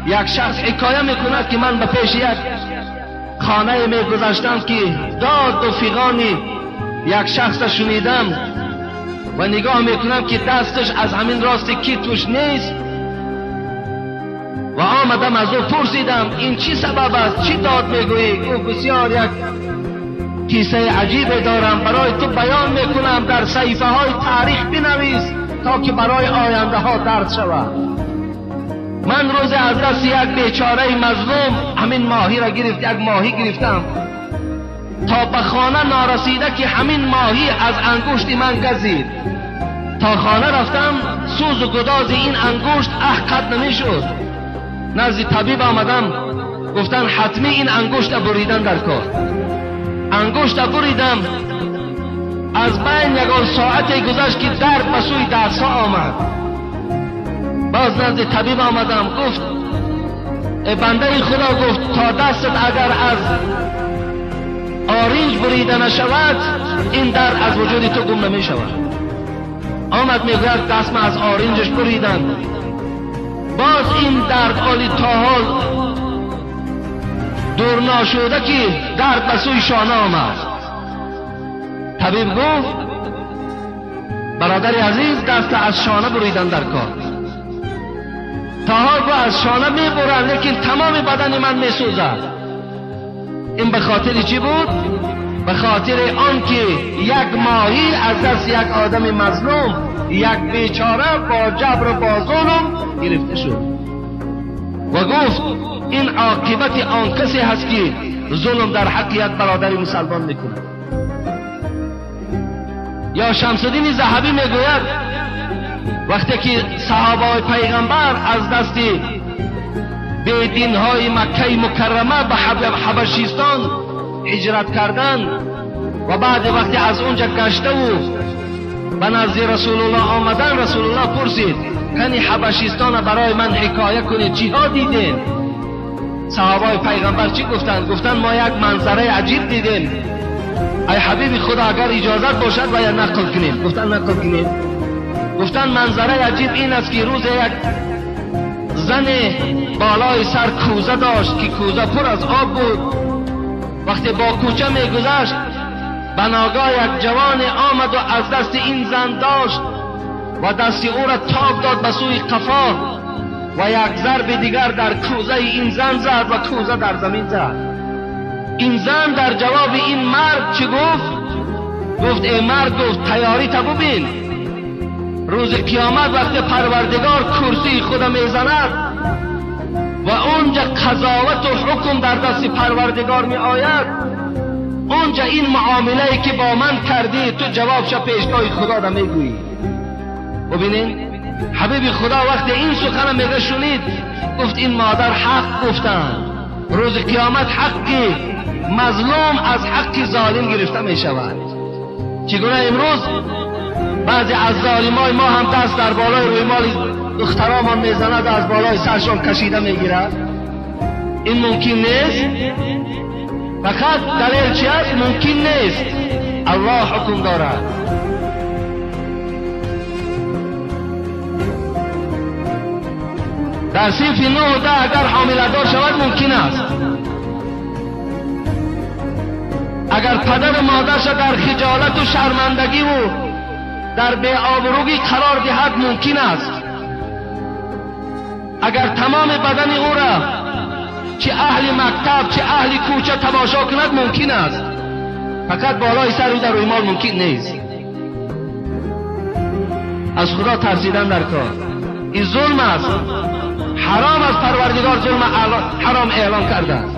یک شخص حکایه میکند که من به پیش یک خانه میگذشتم که داد و فغانی یک شخص شنیدم و نگاه میکنم که دستش از همین راست کتفش نیست و آمدم از او پرسیدم این چی سبب است، چی داد میگویی؟ گفت بسیار یک قصه عجیب دارم برای تو بیان میکنم، در صحیفه های تاریخ بنویس تا که برای آینده ها درس شود. من روز از دست یک بیچاره مظلوم همین ماهی را گرفت، یک ماهی گرفتم تا به خانه نارسیده که همین ماهی از انگشت من گزید. تا خانه رفتم سوز و گداز این انگشت قطع نمیشد. نزد طبیب آمدم، گفتن حتمی این انگشت بریدن در کار. انگشت بریدم، از بین یگان ساعتی گذشت که درد به سوی دستها آمد. باز نزد طبیب آمدم، گفت بنده خدا، گفت تا دستت اگر از آرنج بریده نشود این درد از وجود تو گم نمی شود. آمد میگوید دستم از آرنجش بریدن، باز این درد آلی تا حال دور ناشده که درد به سوی شانه آمد. طبیب گفت برادر عزیز دست از شانه بریدن در کار. تا حال از شانه می برن لیکن تمام بدن من می سوزد. این به خاطر چی بود؟ به خاطر آن که یک ماهی از دست یک آدم مظلوم، یک بیچاره با جبر و با ظلم گرفته شد. و گفت این عاقبت آن کسی هست که ظلم در حق یک برادر مسلمان میکنه. یا شمس الدین ذهبی میگوید وقتی که صحابه پیغمبر از دست بیدین های مکه مکرمه به حبشیستان هجرت کردند و بعد وقتی از اونجا گشته و به نزد رسول الله آمدن، رسول الله پرسید کنی حبشیستان برای من حکایه کنید، چیها دیدین؟ صحابه پیغمبر چی گفتند؟ گفتند ما یک منظره عجیب دیدیم، ای حبیب خدا اگر اجازت باشد باید نقل کنیم. گفتند نقل کنیم. گفتند منظره عجیب این است که روز یک زن بالای سر کوزه داشت که کوزه پر از آب بود. وقتی با کوچه میگذشت به ناگاه یک جوان آمد و از دست این زن داشت و دست او را تاب داد به سوی قفا و یک ضرب دیگر در کوزه این زن زد و کوزه در زمین زد. این زن در جواب این مرد چی گفت؟ گفت ای مرد، گفت تیاری تا ببین، روز قیامت وقتی پروردگار کرسی خود میزند و اونجا قضاوت و حکم در دست پروردگار می آید، اونجا این معامله که با من کردی تو جوابش پیشگاه خدا را میگویی. ببینین حبیب خدا وقتی این سخن میگه شنید، گفت این مادر حق گفتن، روز قیامت حقی مظلوم از حق ظالم گرفته می شود. چگونه امروز بعضی از ظالمای ما هم دست در بالای روی مال دخترامان میزند و از بالای سرشان کشیده میگیرد؟ این ممکن نیست. فقط دلیل چی است؟ ممکن نیست. الله حکم دارد. در صنف 9 و 10 اگر حامله دار شود ممکن است. اگر پدر و مادرش در خجالت و شرمندگی و در بی‌آبرویی قرار دهد ممکن است. اگر تمام بدن او را چه اهل مکتب چه اهل کوچه تماشا کند ممکن است. فقط بالای سر او در رویمال ممکن نیست. از خدا ترسیدن در کار این ظلم است، حرام از پروردگار ظلم حرام اعلان کرده است.